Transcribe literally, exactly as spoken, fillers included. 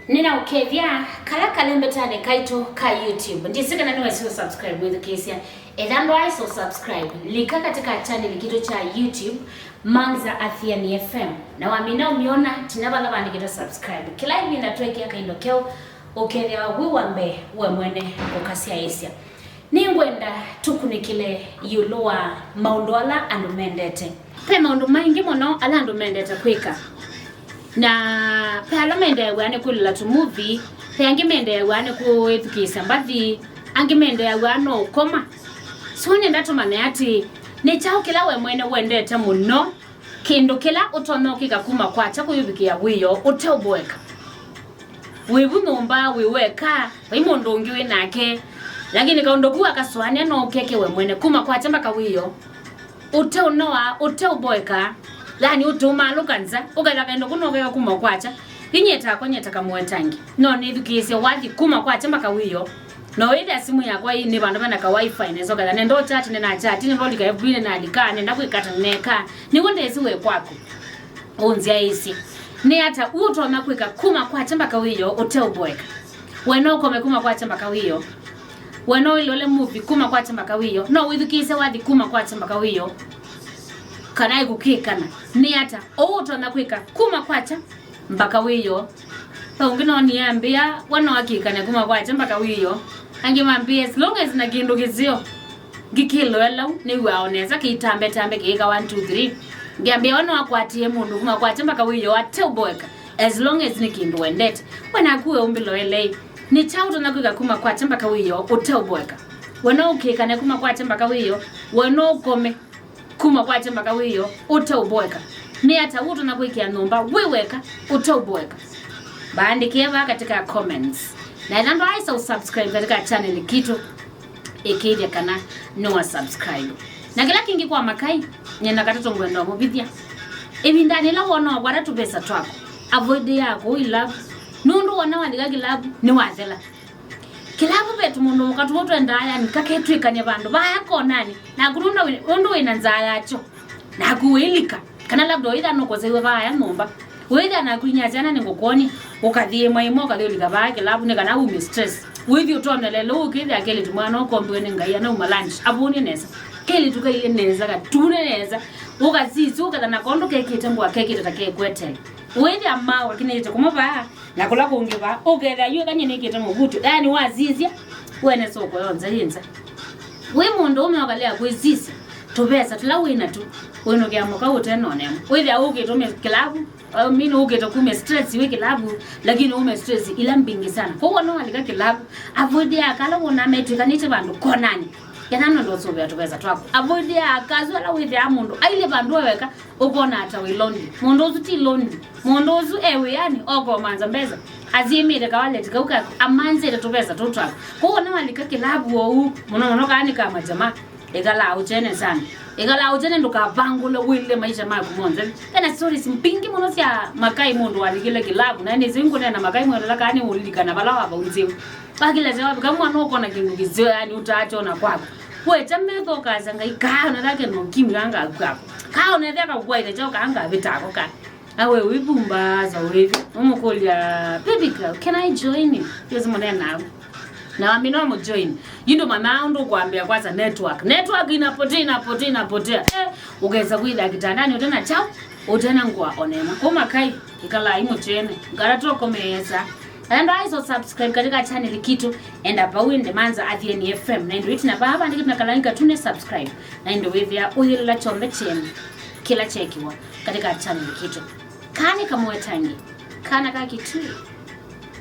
Nĩnaũkethya kala kalembetanĩ kaitũ ka YouTube. Ndĩsĩ kana nĩwesĩ ũsubscribe wĩthukĩĩsya. Ethĩwa ndwaĩsa ũsubscribe, lika katika channel kitũ kya YouTube, Manza Athiani F M. Na wamina ũmyona, tinya vala vandĩkĩtwe subscribe. Kĩla ĩvinda twekĩa kaindo keũ, ũkethĩawa wĩ wa mbee we mwene ũkasyaĩĩsya. Nĩngwenda tũkunĩkĩle ĩũlũ wa maũndũ ala andũ mendete. Ve maũndũ maingĩ mũno ala andũ mendete kwĩka. Na ve ala mendeew'a nĩ kwĩlola tũmuvi, ve angĩ mendeew'a nĩ kwĩthukĩĩsya mbathi, angĩ mendeew'a no ũkoma. So nĩenda tũmanye atĩ nĩ kyaũ kĩla we mwene wendete mũno, kĩndũ kĩla ũtonya ũkĩka kuma kwakya kũyũvikĩa wĩoo ũteũmboeka. Wĩ vu nyũmba, wĩ weka, vai mũndũ ũngĩ wĩ nake, lakini kaũndũ ku wakasũanĩa no ũkeke we mwene kuma kwakya mbaka wĩoo. Ũteũnoa, ũteũmboeka, yani ũteũmalũka nza, ũkethĩa kaĩndo kũ no ũkeka kuma kwakya. Yu nyie takwa, nyie ta kamũetangi, no nĩthukĩĩsye wathi kuma kwakya mbaka wĩoo. No wĩthĩa simũ yakwa ĩ nĩ vandũ vena ka wifi, nesa ũkethĩa nenda ũchati, nĩnachati, nenda ũlika F B, nĩnalika, nenda kwĩka ata, nĩneka. Nĩw'o ndĩsĩ we kwaku. Ũnzyaĩĩsye, nĩ ata ũtonya kwĩka kuma kwakya mbaka wĩoo ũteũmboeka? We no ũkome kuma kwakya mbaka wĩoo. We no ũilole movie kuma kwakya mbaka wĩoo. No wĩthukĩĩsye wathi kuma kwakya mbaka wĩoo. Kana ĩkũkĩkana. Nĩ ata ũtonya kwĩka kuma kwakya mbaka wĩoo? Ve ũngĩ no nĩambĩa, we no akĩkane kuma kwakya mbaka wĩoo. Angĩ mambĩa, as long as na kĩndũ kĩseo. Ngĩkĩloela ũu, nĩw'aa o nesa kĩitambetambe kĩĩka one, two, three. Ngĩambĩa, we no akwatie mũndũ kuma kwakya mbaka wĩoo ateũmboeka, as long as nĩ kĩndũ wendete. We naku we ũmbĩloelei. Nĩ kyaũ ũtonya kwĩka kuma kwakya mbaka wĩoo ũteũmboeka? We no ũkĩkane kuma kwakya mbaka wĩoo? We no ũkome kuma kwakya mbaka wĩoo ũteũmboeka? Nĩ ata ũtonya kwĩkĩa nyũmba wĩ weka ũteũmboeka? Vaandĩkĩe vaa katika comments. Na ethĩwa ndwaaĩsa ũsubscribe katika channel kitũ, ĩkĩĩthya kana nĩwa subscribe. Na kĩla kĩngĩ kwa makai, nyie na katatũ ngwenda ũmũvithya. Ĩvindanĩ ĩla wona ũkwata tũvesa twaku, avoid ya kũu kĩlavu. Nũndũ wona walika kĩlavu, nĩwathela. Kĩlavu ve tũmũndũ mũka tũu twendaa, yani, kaketwĩkany'a vandũ vaya konanĩ, naku nũndũ wĩ, nũndũ wĩ na nzaa yakyo, naku wĩlika. Kana labda wĩthĩa nũkoseiwe vaya nyũmba. Wĩthĩa naku inyia syana nĩngũkwony'a, ũkathĩĩmwa ĩmwe, ũkathi ũlika vaa kĩlavu nĩ kana ume stress. Wĩthi ũtonelele ũkĩthĩa kelĩtu mwana ũkombiwe nĩ Ngai anauma lunch, avũnie nesa. Kelĩtu kaie nesa, katune nesa. Ũkasisya, ũketha na kondũ kekĩte ngũa kekĩte ta kekwetele. Wĩthĩa ma wakinĩte kũma vaa, na kũla kũngĩ vaa, ũkethĩa yu ĩkany'e nĩkĩte mũvuto. Yani wasisya, wene soko yonthe yĩ nza. Wĩ mũndũ ũme ũkalea kwĩsisya, tũvesa tũla wĩ natu, wĩnũkĩa mũka ũte na ũnema. Wĩthĩa ũkĩte ume kĩlavu, I mean, ũkĩte kume stress wĩ kĩlavu, lakini ume stress ila mbingĩ sana. Kwoou wona walika kĩlavu, avoid ya kala wona metwĩkanĩte vandũ konani. Ethĩwa nũndũ ũsũvĩa tũvesa twaku. Avoid ya akasu ala wĩthĩaa mũndũ ailye vandũ e weka, ũkona ata wĩ lonely. Mũndũ ũsu ti lonely. Mũndũ ũsu e wĩanĩ, okomanza mbesa. Asyĩmĩte kawaleti kau kaku, amanzĩte tũvesa tũu twaku. Kwoou wona walika kĩlavu oou, mũno mũno kaa nĩ ka majama, ĩkalaa ũkyene sana. Ĩkalaa ũkyene, ndũkavangũle wĩlile maisha maku monthe. Vena stories mbingĩ mũno sya makai mũndũ walikile kĩlavu, na nĩsĩ ngũneena makai mwelela kaa nĩũlilikana vala wavaunzĩwe. Wakĩlete wavika mwana ũkona kĩndũ kĩseo, yani ũtaakyona kwaku. Wekya metho ũkasya, Ngai, kaa ũnethĩa kĩndũ kimya ngaku ako. Kaa ũnethĩa kakwaile kyao kaa ngavĩta ako ka. Awe wĩvumbaasa wĩthi. Ũmũkũlya, "Baby girl, can I join you?" Yesi mũneenaa. Na wamina mũjoin. Yu ndũmanyaa ũndũ ũkwambĩa kwanza network. Network inapotea, inapotea, inapotea. Eh, ũkesa kwĩthĩa kĩtandanĩ ũtena kyao, ũtena ngũa onema. Kũu makai, ĩkalai mũkyene. Ngala tũkomeesa. Enda aiso subscribe katika channel kitu. Enda pau ende Manza Athiani F M. Na ĩndĩ wĩtina vaa vandĩkĩtwe na kalangi katune subscribe. Na ĩndĩ wĩthĩa ũyĩlĩla kyonthe kyene kĩla kyekiwa katika channel kitu. Kani kamwetangi, kana ka Kitui.